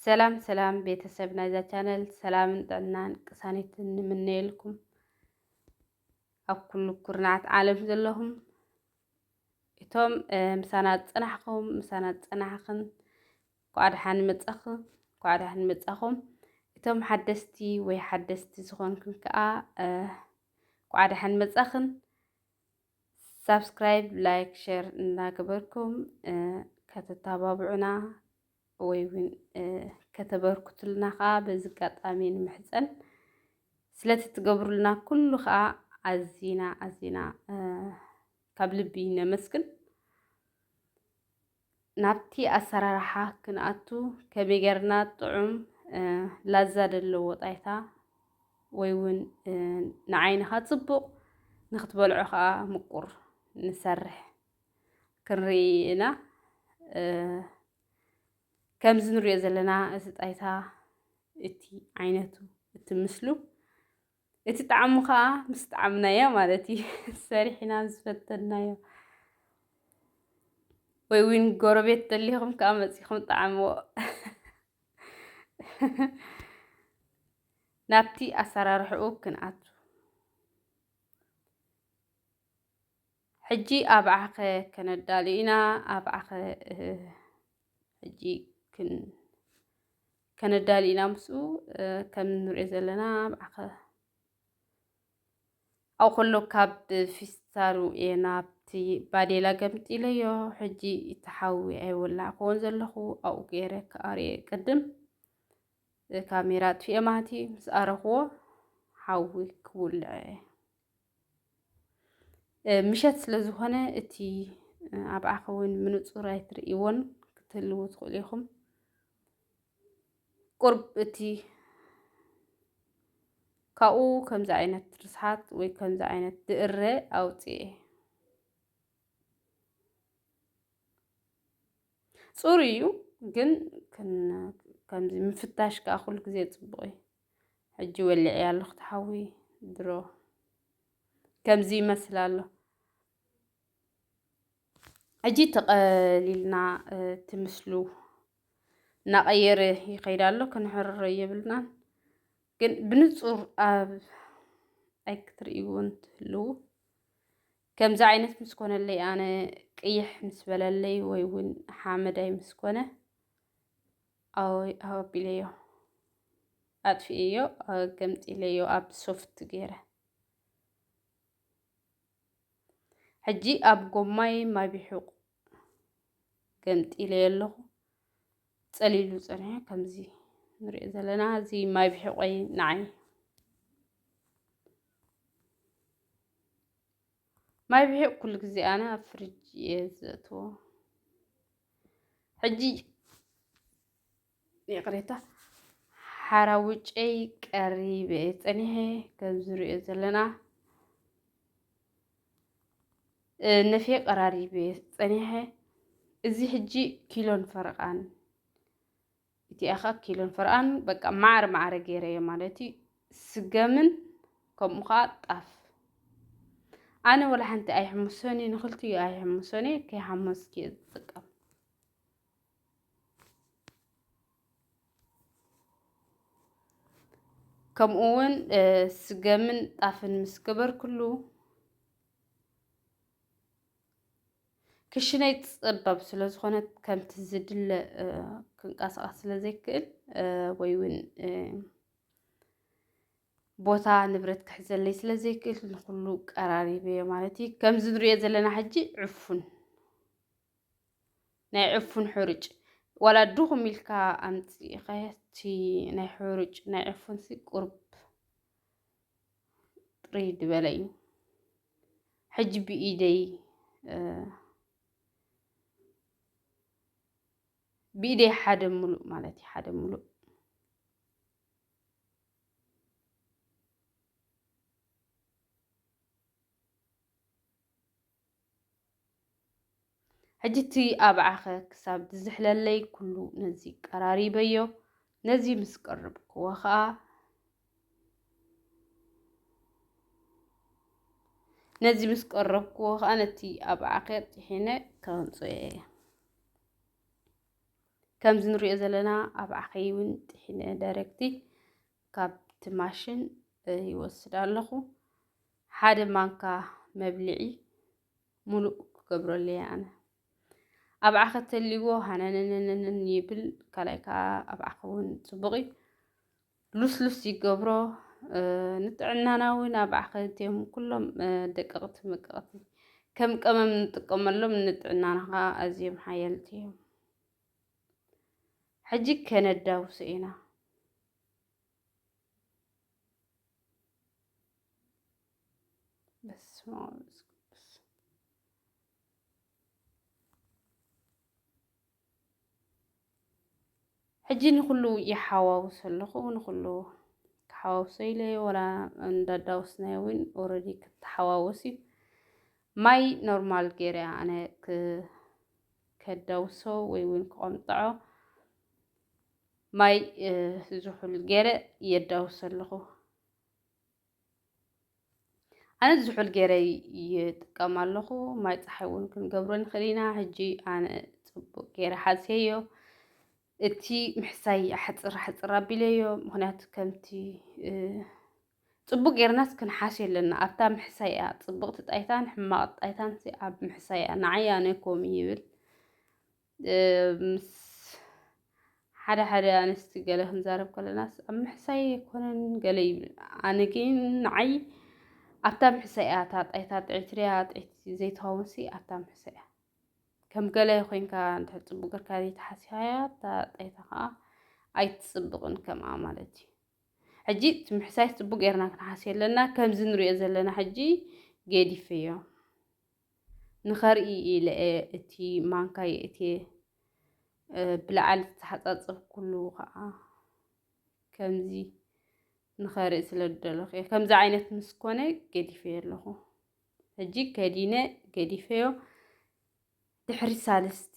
ሰላም ሰላም ቤተሰብ ናይዛ ቻነል፣ ሰላምን ጥዕናን ቅሳኔትን ንምነየልኩም። ኣብ ኩሉ ኩርናዓት ዓለም ዘለኹም፣ እቶም፣ እ፣ ምሳና ዝጸናሕኩም፣ ምሳና ዝጸናሕክን፣ እንኳዕ ደሓን መጻኹ፣ እንኳዕ ደሓን መጻኹም። እቶም ሓደስቲ ወይ ሓደስቲ ዝኾንክን ከኣ፣ እ፣ እንኳዕ ደሓን መጻኽን። ሳብስክራይብ፣ ላይክ፣ ሸር እናገበርኩም፣ እ፣ ከተተባብዑና ወይ እውን፣ እ፣ ከተበርክቱልና ከኣ በዚ ኣጋጣሚ ንምሕጸን። ስለቲ ትገብሩልና ኩሉ ከኣ ኣዚና፣ ኣዚና፣ እ፣ ካብ ልቢ ነመስግን። ናብቲ ኣሰራርሓ ክንኣቱ፣ ከመይ ጌርና ጥዑም፣ እ፣ ላዛ ዘለዎ ጣይታ ወይ እውን፣ እ፣ ንዓይንኻ ጽቡቕ፣ ንኽትበልዖ ከኣ ምቁር ንሰርሕ ክንርኢ ኢና። እ፣ ከምዚ ንሪኦ ዘለና፣ እዚ ጣይታ፣ እቲ ዓይነቱ፣ እቲ ምስሉ፣ እቲ ጣዕሙ ከኣ ምስ ጣዕምናዮ ማለት እዩ። ሰሪሕና ምስ ፈተንናዮ። ወይ እውን ጎረቤት ተሊኹም ከኣ መጺኹም ጣዕምዎ። ናብቲ ኣሰራርሕኡ ክንኣቱ። ሕጂ ኣብዓኸ ከነዳሉ ኢና። ኣብዓኸ፣ እ፣ ሕጂ ክን-፣ ከነዳሉ ኢና ምስኡ። እ፣ ከም ንሪኦ ዘለና ኣብዓኸ ኣብኡ ከሎ ካብ ፊስታሉ እየ ናብቲ ባዴላ ገምጢለዮ። ሕጂ እቲ ሓዊ ኣይወላዕክዎን ዘለኹ፣ ኣብኡ ገይረ ክኣርየ ቅድም። ካሜራ ኣጥፊኤ ማቲ ምስ ኣረኽዎ ሓዊ ክውልዐ እየ። እ፣ ምሸት ስለ ዝኾነ እቲ፣ እ፣ ኣብዓኸ እውን ብንጹር ኣይትርእይዎን ክትህልዉ ትኽእሉ ኢኹም። ቁርብ እቲ ካብኡ ከምዚ ዓይነት ርስሓት ወይ ከምዚ ዓይነት ድእረ ኣውፅኤ። ጽሩይ እዩ፣ ግን ክን-፣ ከምዚ ምፍታሽ ከኣ ኩሉ ግዜ ጽቡቕ እዩ። ሕጂ ወሊዐ ኣለኹ፣ ተሓዊ ድሮ ከምዚ ይመስል ኣሎ። ሕጂ ተቐሊልና፣ እ፣ እቲ ምስሉ እናቐየረ ይኸይድ ኣሎ። ክንሕርሮ የብልናን። ግን ብንጹር ኣብ ኣይክትርእይዎን ትህልዉ። ከምዚ ዓይነት ምስ ኮነለይ፣ ኣነ ቅይሕ ምስ በለለይ ወይ እውን ሓመዳይ ምስ ኮነ፣ ኣው-፣ ኣቢለዮ፣ ኣጥፊኤዮ፣ እ፣ ገምጢለዮ ኣብ ሶፍት ገይረ። ሕጂ ኣብ ጎማይ ማይ ቢሑቕ ገምጢለዮ ኣለኹ። ጸሊሉ ጸኒሑ ከምዚ ንሪኦ ዘለና፣ እዚ ማይ ቢሑቐይ ንዓይ። ማይ ቢሑቕ ኩሉ ግዜ ኣነ ኣብ ፍሪጅ እየ ዘእትዎ። ሕጂ ይቕሬታ፣ ሓራውጨይ ቀሪበ ጸኒሐ፣ ከም ዝሪኦ ዘለና፣ እ፣ ነፍየ ቀራሪበ ጸኒሐ። እዚ ሕጂ ኪሎን ፈረቓን፣ እቲኣ ኸኣ ኪሎን ፈረቓን፣ በቃ፣ ማዕረ ማዕረ ገይረዮ ማለት እዩ። ስገምን ከምኡ ኸኣ ጣፍ። ኣነ ወላ ሓንቲ ኣይሕምሶን እየ፣ ንኽልቲኡ ኣይሕምሶን እየ፣ ከይሓመስኩ እየ ዝጥቀም። ከምኡ እውን፣ እ፣ ስገምን ጣፍን ምስ ገበርኩሉ፣ ክሽነይ ጸባብ ስለ ዝኾነት፣ ከምቲ ዝድለ፣ እ፣ ክንቀሳቐስ ስለ ዘይክእል፣ እ፣ ወይ እውን፣ እ፣ ቦታ ንብረት ክሕዘለይ ስለ ዘይክእል፣ ንኹሉ ቀራሪበዮ ማለት እዩ። ከምዚ ንሪኦ ዘለና ሕጂ ዕፉን፣ ናይ ዕፉን ሕሩጭ፣ ዋላ ድኹም ኢልካ ኣምጺእኻ፣ እቲ ናይ ሕሩጭ፣ ናይ ዕፉንሲ ቁሩብ ጥርይ ዝበለ እዩ። ሕጂ ብኢደይ፣ እ፣ ብኢደይ ሓደ ሙሉእ ማለት እዩ፣ ሓደ ሙሉእ። ሕጂ እቲ ኣብዓኸ ክሳብ ዝዝሕለለይ ኩሉ ነዚ ቀራሪበዮ። ነዚ ምስ ቀረብክዎ ኸኣ ነዚ ምስ ቀረብክዎ ከኣ ነቲ ኣብዓኸ ጥሒነ ከንጽኦ እየ። ከምዚ ንሪኦ ዘለና ኣብዓኸይ እውን ጥሒነ ዳይረክቲ ካብቲ ማሽን ይወስድ ኣለኹ። ሓደ ማንካ መብልዒ ሙሉእ ክገብረሉ እየ ኣነ። ኣብዓኸ ተልዎ ሃነነነነን ይብል፣ ካልኣይ ከኣ ኣብዓኸ እውን ጽቡቕ እዩ። ሉስሉስ ይገብሮ። ንጥዕናና እውን ኣብዓኸ እትዮም ኩሎም ደቀቕቲ መቀቕቲ ከም ቀመም ንጥቀመሎም፣ ንጥዕናና ከኣ ኣዝዮም ሓየልቲ እዮም። ሕጂ ከነዳውሶ ኢና። በስመ ኣብ ወመንፈስ ቅዱስ። ሕጂ ንኹሉ ይሓዋውስ ኣለኹ፣ ንኹሉ ክሓዋውሶ ኢለ እየ፣ ወላ እንዳዳወስናዮ እውን ኦረዲ ክተሓዋወስ እዩ። ማይ ኖርማል ገይረ ኣነ ክ-፣ ከዳውሶ ወይ እውን ክቆምጥዖ ማይ፣ እ፣ ዝሑል ገይረ የዳውስ ኣለኹ። ኣነ ዝሑል ገይረ ይጥቀም ኣለኹ። ማይ ፀሓይ እውን ክንገብሮ ንኽእል ኢና። ሕጂ ኣነ ፅቡቅ ገይረ ሓዝየዮ። እቲ ምሕሳይ ኣሕፅር ኣሕፅር ኣቢለዮ። ምኽንያቱ ከምቲ፣ እ፣ ፅቡቅ ጌርናስ ክንሓስዮ ኣለና። ኣብታ ምሕሳይ እያ ፅብቕቲ ጣይታን ሕማቕ ጣይታን ሲ ኣብ ምሕሳይ እያ። ንዓይ ኣነ ኮም ይብል። እ፣ ምስ ሓደ ሓደ ኣንስቲ ገለ ክንዛረብ ከለናስ ኣብ ምሕሳይ ኣይኮነን ገለ ይብል። ኣነ ግን ንዓይ ኣብታ ምሕሳይ እያ እታ ጣይታ ጥዕይቲ ድያ ጥዕይቲ ዘይትኸውን ሲ ኣብታ ምሕሳይ እያ። ከም ገለ ኮይንካ እንድሕር ጽቡቕ ጌርካ ዘይተሓሲኻያ እታ ጣይታ ከኣ ኣይትጽብቕን ከምኣ ማለት እዩ። ሕጂ እቲ ምሕሳይ ጽቡቕ ጌርና ክንሓስዮ ኣለና። ከምዚ ንሪኦ ዘለና ሕጂ ገዲፈዮ። ንኸርኢ ኢለ እየ እቲ ማንካ የእትየ፣ እ፣ ብላዕሊ ዝተሓጻጸብኩሉ ከኣ ከምዚ ንኸርኢ ስለ ዝደለኹ እየ። ከምዚ ዓይነት ምስ ኮነ ገዲፈዮ ኣለኹ። ሕጂ ከዲነ ገዲፈዮ። ድሕሪ ሳልስቲ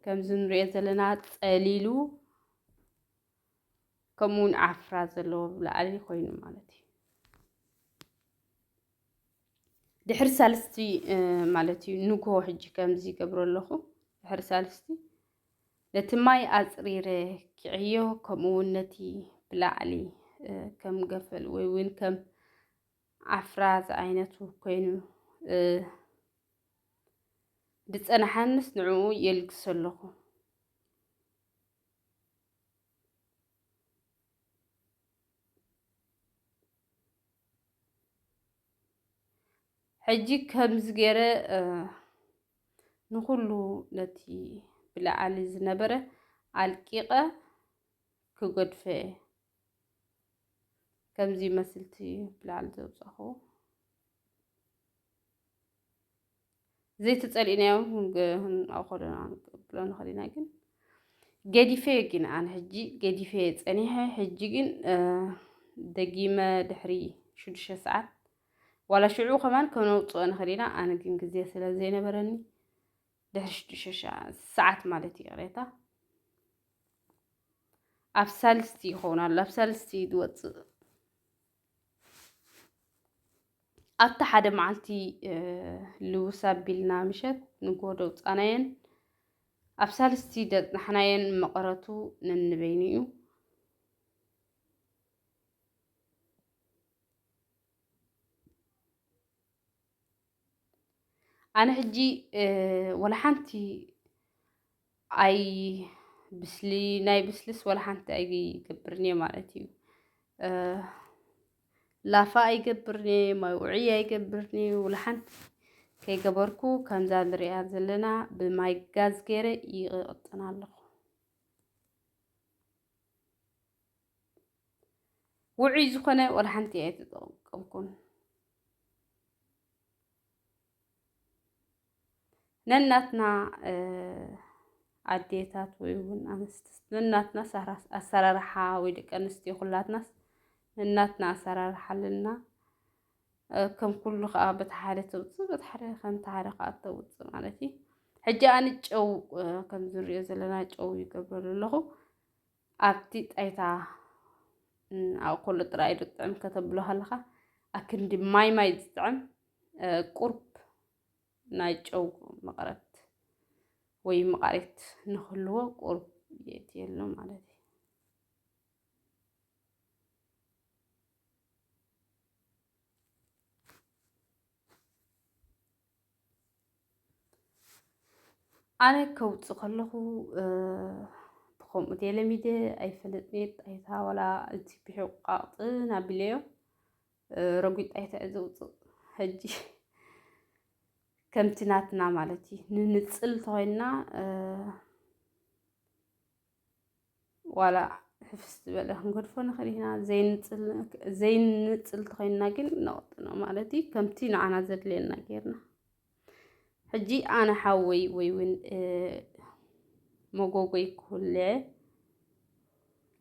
ከምዚ ንሪኦ ዘለና ጸሊሉ፣ ከምኡ እውን ዓፍራ ዘለዎ ብላዕሊ ኮይኑ ማለት እዩ። ድሕሪ ሳልስቲ፣ እ፣ ማለት እዩ፣ ንግሆ ሕጂ ከምዚ ይገብሮ ኣለኹ። ድሕሪ ሳልስቲ ነቲ ማይ ኣጽሪረ ኪዕዮ፣ ከምኡ እውን ነቲ ብላዕሊ፣ እ፣ ከም ገፈል ወይ እውን ከም ዓፍራ ዝዓይነቱ ኮይኑ፣ እ፣ ዝጸንሓንስ ንዕኡ የልግሶ ኣለኹ። ሕጂ ከምዚ ገይረ፣ እ፣ ንኹሉ ነቲ ብላዕሊ ዝነበረ ኣልቂቐ ክገድፎ እየ። ከምዚ ይመስል እቲ ብላዕሊ ዘውጻእኽዎ። ዘይተጸሊእናዮ ክንገ-፣ ኣብ ኾደና ክንቅብሎ ንኽእል ኢና፣ ግን ገዲፈዮ ግን ኣነ ሕጂ ገዲፈዮ ጸኒሐ። ሕጂ ግን፣ እ፣ ደጊመ ድሕሪ ሽዱሽተ ሰዓት ዋላ ሽዑ ከማን ከነውጽኦ ንኽእል ኢና። ኣነ ግን ግዜ ስለ ዘይነበረኒ ድሕሪ ሽዱሽተ ሸዓ-፣ ሰዓት ማለት እዩ፣ ይቕሬታ። ኣብ ሳልስቲ ይኸውን ኣሎ፣ ኣብ ሳልስቲ ዝወጽእ። ኣብቲ ሓደ መዓልቲ፣ እ፣ ልውስ ኣቢልና ምሸት ንጎ ደውጻናየን። ኣብ ሳልስቲ ደጽናሕናየን መቐረቱ ነንበይኑ እዩ። ኣነ ሕጂ፣ እ፣ ወላ ሓንቲ ኣይ ብስሊ፣ ናይ ብስልስ ወላ ሓንቲ ኣይገብርን እየ ማለት እዩ። እ፣ ላፋ ኣይገብርን እየ፣ ማይ ውዑይ ኣይገብርን እየ፣ ወላ ሓንቲ ከይገበርኩ ከምዛ ንሪኣ ዘለና ብማይ ጋዝ ገይረ ይቕጥን ኣለኹ። ውዑይ ዝኾነ ወላ ሓንቲ ኣይተጠቀምኩን። ነናትና፣ እ፣ ኣዴታት ወይ እውን ኣንስቲ፣ ነናትና ኣሰራ-፣ ኣሰራርሓ ወይ ደቂ ኣንስትዮ ኩላትናስ ነናትና ኣሰራርሓ ኣለና። እ፣ ከም ኩሉ ከኣ በቲ ሓደ ተውጽእ፣ በቲ ሓደ ከምቲ ሓደ ከኣ ተውጽእ ማለት እዩ። ሕጂ ኣነ ጨው፣ እ፣ ከምዚ ንሪኦ ዘለና ጨው ይገብረሉ ኣለኹ። ኣብቲ ጣይታ፣ እ፣ ኣብ ኮሎ ጥራይ ዶ ጥዕም ከተብሎ ከለኻ ኣክንዲ ማይ ማይ ዝጥዕም እ፣ ቁርብ ናይ ጨው መቐረት ወይ መቐረት ንክህልዎ ቁርብ የእትየሉ ማለት እዩ። ኣነ ከውፅእ ከለኹ፣ እ፣ ብኸምኡ ተለሚደ ኣይፈልጥን እየ። ጣይታ ዋላ እቲ ብሕቋቕጥን ኣቢለዮ፣ እ፣ ረጒድ ጣይታ እየ ዘውፅእ። ሕጂ ከምቲ ናትና ማለት እዩ። ንንፅል ተኾይንና፣ እ፣ ዋላ ሕፍስ ዝበለ ክንገድፎ ንኽእል ኢና። ዘይንፅል፣ ዘይንንፅል ተኾይንና ግን ነቕጥኖ ማለት እዩ። ከምቲ ንዓና ዘድልየና ጌርና። ሕጂ ኣነ ሓወይ ወይ እውን፣ እ፣ መጎጎይ ክውልዕ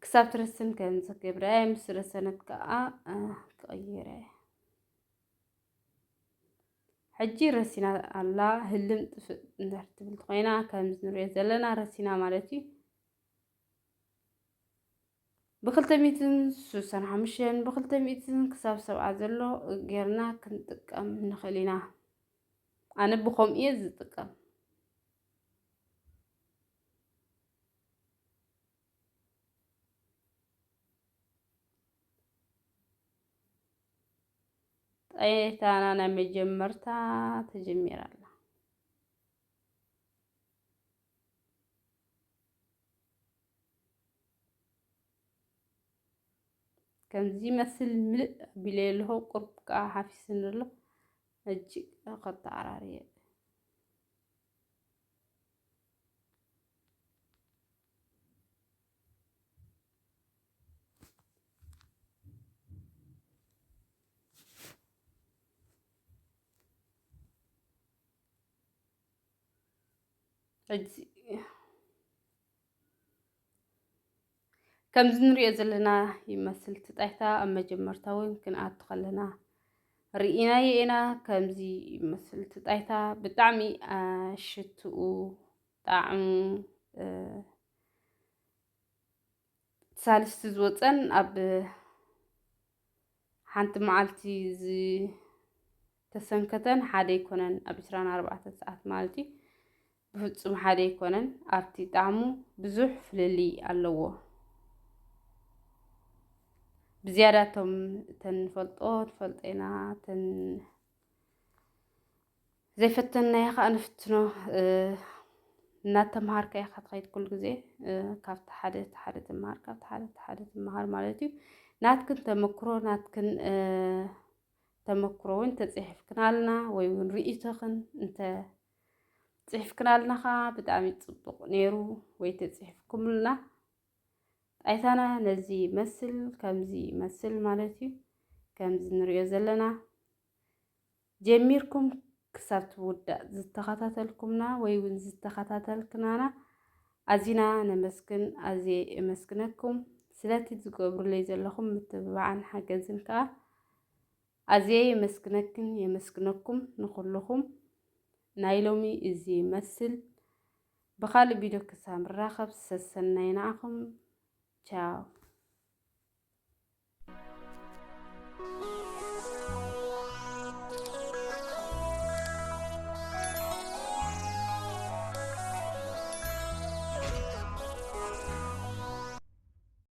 ክሳብ ትረስን ከም ዝገብረ፣ ምስ ረሰነት ከዓ፣ እ፣ ክቕይረ። ሕጂ ረሲና ኣላ። ህልም ጥፍእ እንድሕር ትብል ኮይና፣ ከምዚ ንሪኦ ዘለና ረሲና ማለት እዩ። ብክልተ ሚእትን ስሳን ሓሙሽተን፣ ብክልተ ሚእትን ክሳብ ሰብዓ ዘሎ ጌርና ክንጥቀም ንኽእል ኢና። ኣነ ብኸምኡ እየ ዝጥቀም። ጣይታና ናይ መጀመርታ ተጀሚራ ኣላ። ከምዚ ይመስል ምልእ ኣቢለዮ ኣለኹ። ቁርብ ከዓ ሓፊስኒ ኣሎ። ሕጂ ከተዓራርየ። ሕጂ ከምዚ ንሪኦ ዘለና ይመስል። እቲ ጣይታ ኣብ መጀመርታ እውን ክንኣቱ ከለና ርኢናዮ ኢና። ከምዚ ይመስል እቲ ጣይታ። ብጣዕሚ፣ አ፣ ሽትኡ፣ ጣዕሙ፣ እ፣ ሳልስቲ ዝወፀን ኣብ ሓንቲ መዓልቲ ዝተሰንከተን ሓደ ኣይኮነን፣ ኣብ ዕስራን ኣርባዕተን ሰዓት ማለት እዩ። ብፍጹም ሓደ ኣይኮነን። ኣብቲ ጣዕሙ ብዙሕ ፍልልይ ኣለዎ። ብዝያዳ እቶም እተን ንፈልጦ ንፈልጦ ኢና፣ እተን ዘይፈተናዮ ከዓ ንፍትኖ። እ፣ እናተምሃርካ ኢኻ ትኸይድ ኩሉ ግዜ። እ፣ ካብቲ ሓደ እቲ ሓደ ትምሃር፣ ካብቲ ሓደ እቲ ሓደ ትምሃር ማለት እዩ። ናትክን ተመክሮ፣ ናትክን፣ እ፣ ተመክሮ እውን ተፅሒፍክናልና ወይ እውን ርእይቶኽን እንተ ፅሒፍክናልና ከዓ ብጣዕሚ ፅቡቕ ነይሩ፣ ወይ ተፅሒፍኩምልና። ጣይታና ነዚ ይመስል፣ ከምዚ ይመስል ማለት እዩ። ከምዚ ንሪኦ ዘለና ጀሚርኩም ክሳብ ትውዳእ ዝተኸታተልኩምና ወይ እውን ዝተኸታተልክናና ኣዚና ነመስግን፣ ኣዝየ የመስግነኩም። ስለቲ ዝገብሩለይ ዘለኹም ምትብባዕን ሓገዝን ከዓ ኣዝየ የመስግነክን የመስግነኩም ንኹልኹም። ናይ ሎሚ እዚ ይመስል። ብኻልእ ቪድዮ ክሳብ ንራኸብ ሰሰናይ ንዓኹም። ቻው።